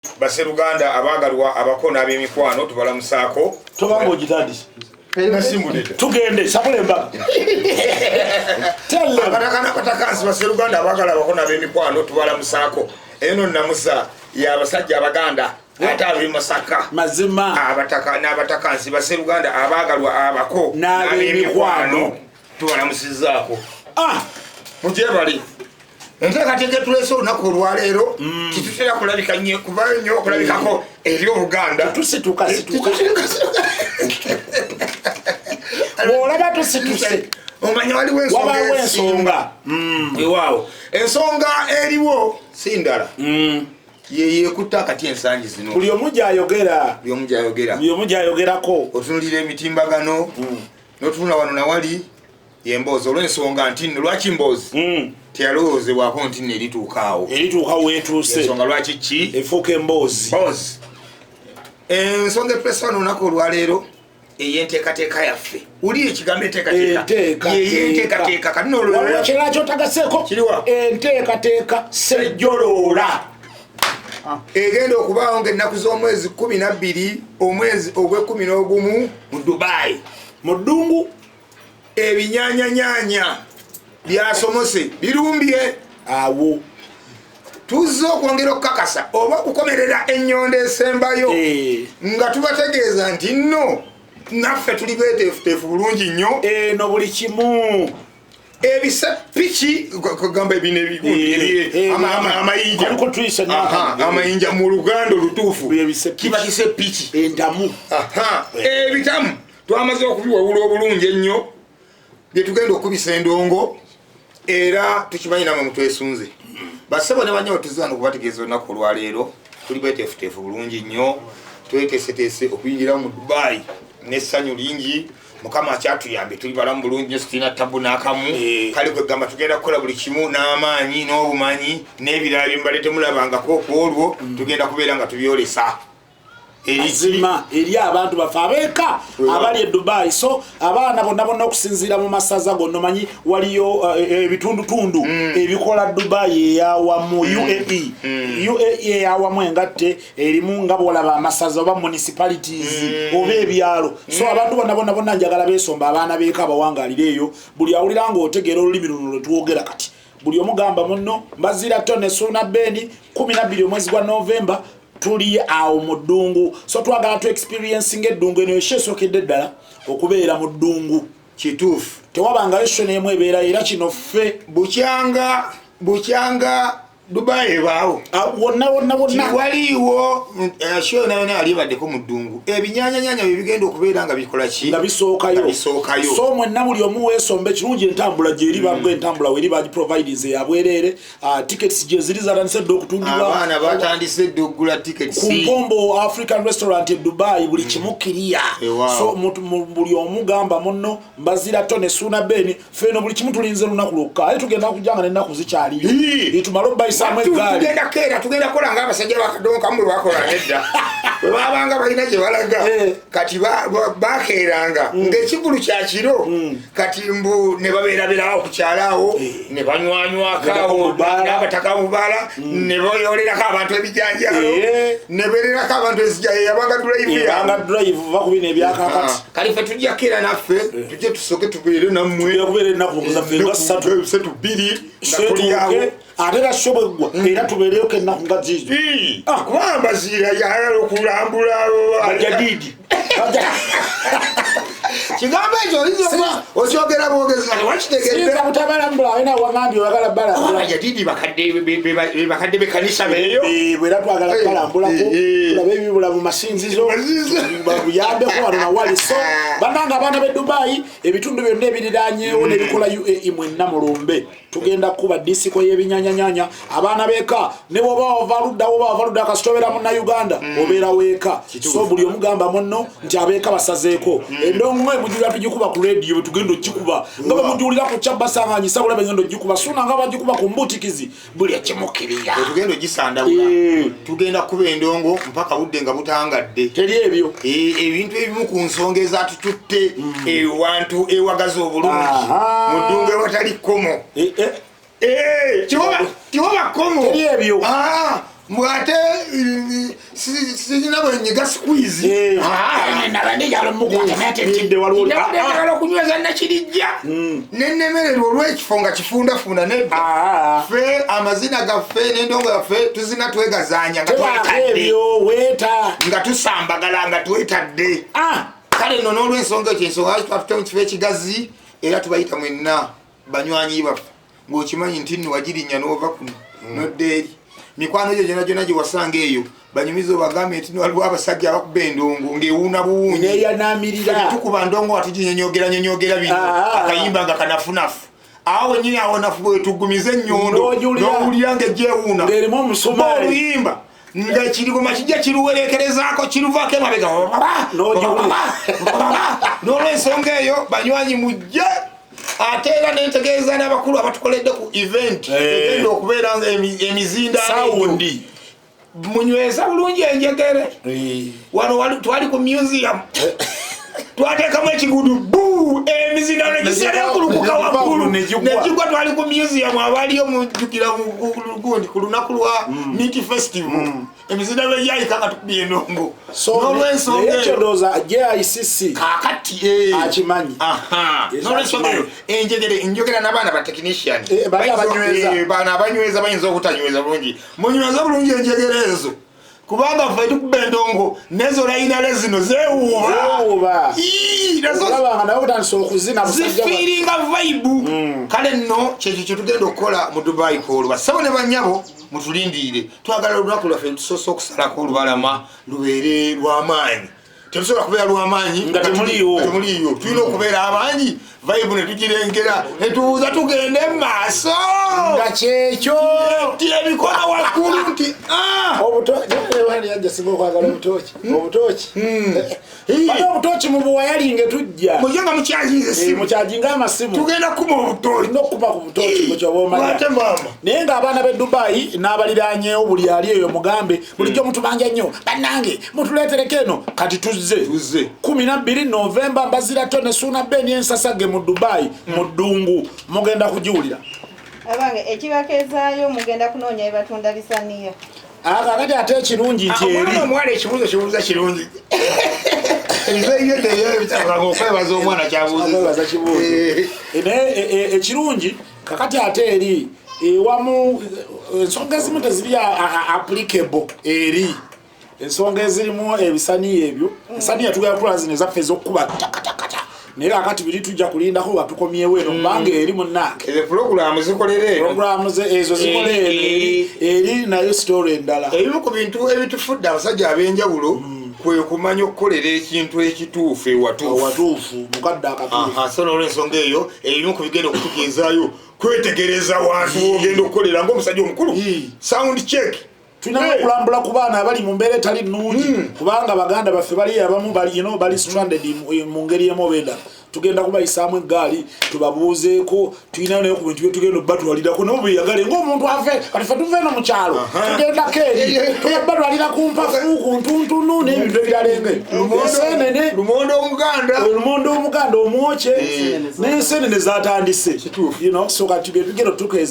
Baseruganda abaagalwa, abako n'ab'emikwano, tubalamusaako. Tobanga ogitandise. Nasimbudde. Tugende sabula embaga. Tell them. Abataka n'abatakansi, baseruganda abaagala, abako n'ab'emikwano, tubalamusaako. Eno namusa y'abasajja Abaganda ate ab'e Masaka. Mazima. Abataka n'abatakansi, baseruganda abaagalwa, abako n'ab'emikwano, tubalamusizaako. Ah, mugyebali. Enteekateeka etuleese olunaku olwaleero, titutera kulabika nnyo, kuvayo nnyo okulabikako eri Obuganda. Tusituka situka. Bw'olaba tusituse, omanya waliwo ensonga. Wabaawo ensonga. Ensonga. Ewaawo ensonga eriwo si ndala, yeyekutta akati ensangi zino. Buli omu gyayogera. Buli omu gyayogera. Buli omu gyayogerako. Otunulira emitimbagano, notunula wano nawali, yemboozi, olw'ensonga nti nno lwaki mboozi teyalowoozebwako nti nno erituuka awo. Erituuka weetuuse. Ensonga lwaki ki efuuka emboozi. Mboozi. Ensonga etulese wano olunaku olwaleero ey'enteekateeka yaffe, wulira ekigambo enteekateeka. Enteekateeka. Yeyenteekateeka kati Waliwo nolwo kirala kyotagaseeko. Kiriwa? Enteekateeka sejjoloola. Egenda okubaawo ng'ennaku z'omwezi 12, omwezi ogw'e11, mu Dubai, mu ddungu. Ebinyanyanyanya byasomose birumbye. Awo. Tuzze okwongera okukakasa oba okukomerera ennyondo esembayo, nga tubategeeza nti nno naffe tuli beteefuteefu bulungi nnyo. Eno buli kimu. Ebisepiki kugamba ebino amayinja. Kaliko tuyise n'akantu. Aha, amayinja mu Luganda olutuufu. Ebisepiki. Kiba kisepiki. Endamu. Aha, ebitamu twamaze okubiwawula obulungi ennyo byetugenda okubisa endongo, era tukimanyi namwe mutwesunze. Basebo ne banyabo, tuzze wano okubategeeza olunaku olwaleero tuli beteefuteefu bulungi nnyo, tweteeseteese okuyingira mu Dubai n'essanyu lingi. Mukama akyatuyambye, tuli balamu bulungi nnyo, situlina tabu n'akamu. Kale kwegamba tugenda kukola buli kimu n'amaanyi n'obumanyi n'ebirala byemubadde temulabangako. Ku olwo tugenda kubeera nga tubyolesa eri Mazima, eri abantu baffe abeeka abali e Dubai. So abaana bonna bonna okusinziira mu masaza gonna, omanyi waliyo ebitundutundu ebikola Dubai eyawamu, UAE. UAE eyawamu engatte erimu nga bwolaba amasaza oba municipalities oba ebyalo. So abantu bonna bonna bonna njagala beesomba abaana beeka abawangalira eyo. Buli awulira ng'otegeera olulimi luno lwe twogera kati, buli omugamba munno mbazira tone suuna beni 12 omwezi gwa Novemba tuli awo mu ddungu. So twagala tu experiencing eddungu. Eno esho esookedde ddala okubeera mu ddungu. Kituufu. Tewabangayo show n'emu ebeerayo, era kino ffe. Bukyanga Dubai ebaawo, Ah, wonna wonna wonna. Tiwaliiwo show yona yona yali ebaddeko mu ddungu. Ebinyanyanyanya bye bigenda okubeera nga bikola ki? Nga bisookayo. Nga bisookayo. So mwenna buli omu weesomba. Ekirungi entambula gyeri, bagwa entambula weri bagiprovidinze yabwereere. Ah, tickets gye ziri, zatandise dda okutundibwa. Abaana batandise dda okugula tickets. Ku Mpombo African Restaurant e Dubai, buli kimu kiriya. So buli omu gamba munno mbazira tone suuna beni feno buli kimu tulinze lunaku lwokka, aye tugenda kujja nga n'ennaku zikyaliyo. Tumale obayisaamu eggaali. Tugenda keera, tugenda kukola nga abasajja bakadonkamu bwe bakola nedda, bwe babanga balina gye balaga. Kati bakeeranga ng'ekivulu kya kiro, kati mbu ne babeeraberawo ku kyalo awo, ne banywanywako Genda awo mu bbaala. n'abataka mu bbaala, ne bayolerako abantu ebijanjaalo, ne beererako abantu ezija yabanga drive ebanga yaabwe. Drive va ku bino ebyakakati. Ah, kale ffe tujja keera naffe tujje tusooke tubeere nammwe. Tugenda kubeera ennaku zaffe nga 3. Ssatu, bbiri nga tuli awo. Setuuke ate era show bweggwa era tubeereyoko ennaku nga ziizo. Ah, kubanga Mbaziira yayagala okulambula. Bajadiidi. Kigambo ekyo oyinza okuba okyogera bwogezi nga tewakitegedde. Siyinza butabalambula, alina wagambye oyagala balambula. Abajadiidi bakadde be bakadde bekanisa beeyo. Bwera twagala kubalambulako, tulabe ebibula mu masinzizo, babuyambeko wano nawali. So bannange abaana b'e Dubai, ebitundu byonna ebiriranyeewo nebikola UAE, mwenna mulumbe, tugenda kukuba disiko y'ebinyanyanyanya. Abaana b'eka, ne bwoba wava ludda, woba wava ludda, kasita obeera Munnauganda obeera weeka. So buli omugamba munno nti abeeka basazeeko endongo nga emujulira tugikuba ku rediyo, bwe tugenda okugikuba nga bwe mujulira ku kyabasanganyisa bulabe, ngenda ogikuba suna nga bagikuba ku mbutikizi, buli ekimukiriya. Tugenda ogisandabula. Tugenda kuba endongo mpaka budde nga butangadde. Teri ebyo. Ebintu ebimu ku nsonga ezatututte ewantu ewagazi obulungi, mu ddungu ewatali kkomo. Eh, eh, Tiwaba kkomo. Teri ebyo. Ah, Mbwate sirina bwenyiga squeeze. Njagala okunyweza nakirijja nenemererwa olw'ekifo nga kifundafunda nedda. Ffe amazina gaffe n'endongo yaffe tuzina twegazaanya nga twetadde, nga tusambagala nga twetadde. Kale nno n'olwensonga ekyo, ensonga lwaki twafute mu kifo ekigazi, era tubayita mwenna banywanyi baffe, ng'okimanyi nti nno wagirinnya n'ova kuno nodda eri mikwano gyo gyona gyona gye wasanga eyo, banyumiza obagambe nti waliwo abasajja abakuba endongo ng'ewuuna buwuunyi. Neyanaamirira. Tukuba ndongo nga tuginyonyogera nyonyogera bino. Akayimba nga kanafunafu awo wenyini awo nafu bwetugumiza ennyondo. N'ojulira. N'owulira ng'ejjewuuna Ng'erimu omusumaali. Oluyimba nga ekirigoma kijja kiruwerekerezaako kiruvaako emabega. N'ogiwulira. N'olwensonga eyo, banywanyi, mujje. Ate era nentegeeza n'abakulu abatukoledde ku event egenda okubeera emizindaalo egyo. Sound. Munyweza bulungi enjegere. Wano twali ku museum, twateekamu ekigudu bu emizindaalo negiserekulukuka waggulu. Negigwa. Negigwa. Twali ku museum, abaliyo mujjukira gundi ku lunaku lwa meat festival, emizindaalo egyayika nga tukubye endongo. N'olwensonga naye eyo kyondooza JICC kakati akimanyi. Aha. Yes, N'olwensonga eyo enjegere, njogera n'abaana ba technician. Bali abanyweza. Bano abanyweza bayinza obutanyweza bulungi. Munyweze bulungi enjegere ezo, kubanga ffe tukuba endongo nezo layinale zino zeewuuba. Zeewuuba. Ii, nazo Olabanga nawe otandise okuzina busajja zifiiringa vibe. Kale nno kyekyo kyetugenda okukola mu Dubai kwolwo. Bassabo ne banyabo, mutulindiire, twagala olunaku lwaffe tusoose okusalako olubalama lubeere lw'amaanyi. Tetusobola kubeera lw'amaanyi Nga temuliiwo. Nga temuliiyo. Tulina okubeera abangi, vibe ne tugirengera netubuuza tugende mu maaso. Nga kyekyo. Nti emikono waggulu nti ah! Singa okwagala obutoki, obutoki bali obutoki mubuwayalinge tujja. Mujje nga mukyazinze simu. Mukyajinga amasimu. Tugenda kuba obutoki. Nokuba ku butoki bwekyoba omanya. Lwate maama. Naye ng'abaana b'e Dubayi n'abaliranyeewo, buli ali eyo mugambe bulijjo mutubanja nnyo, bannange mutuleetereko eno. Kati tuzze. Tuzze. 12 Novemba, Mbazirato ne Suuna Ben ensasage mu Dubayi mu ddungu, mugenda kugiwulira. Abange, ekibakeezaayo mugenda kunoonya ebatunda bisaniya. Akakati ate ekirungi nti eri Omwana omuwala ekibuuzo kibuuza kirungi. Ebizeebyebitanga okwebaza omwana kyabuuziza. Okwebaza kibuuzo. Naye ekirungi kakati ate eri ewamu ensonga ezimu teziri applicable eri ensonga ezirimu ebisaniya ebyo. Ebisaniya tugenda kukola zino ezaffe ez'okukuba takatakata, naye kakati biri tujja kulindako nga tukomyewo eno, kubanga eri munnange. Ezo pulogulaamu zikolera eno. Programu ezo zikola eno eri nayo story endala. Ebimu ku bintu ebitufudde abasajja ab'enjawulo kwe kumanya okukolera ekintu ekituufu ewatuufu. Awatuufu, mukadde akatuufu. Aha, so n'olwensonga eyo, ebimu ku bigenda okutukirizaayo kwetegereza wantu wogenda okukolera ng'omusajja omukulu. Sound check. Tulina okulambula ku baana abali mu mbeera etali nnungi, kubanga baganda baffe bali abamu bali, bali stranded mu ngeri emu oba endala. Tugenda kubayisaamu eggaali tubabuuzeeko. Tulina naye ku bintu byetugenda obatwalirako nabo beyagale ng'omuntu ave. Kati ffe tuva eno mu kyalo, tugendako eri tubatwalira ku mpafu, ku ntuntunu n'ebintu ebirala enge ensenene. Lumonde omuganda. Olumonde omuganda omwokye n'ensenene zatandise. Kituufu. So kati byetugenda otukeeza.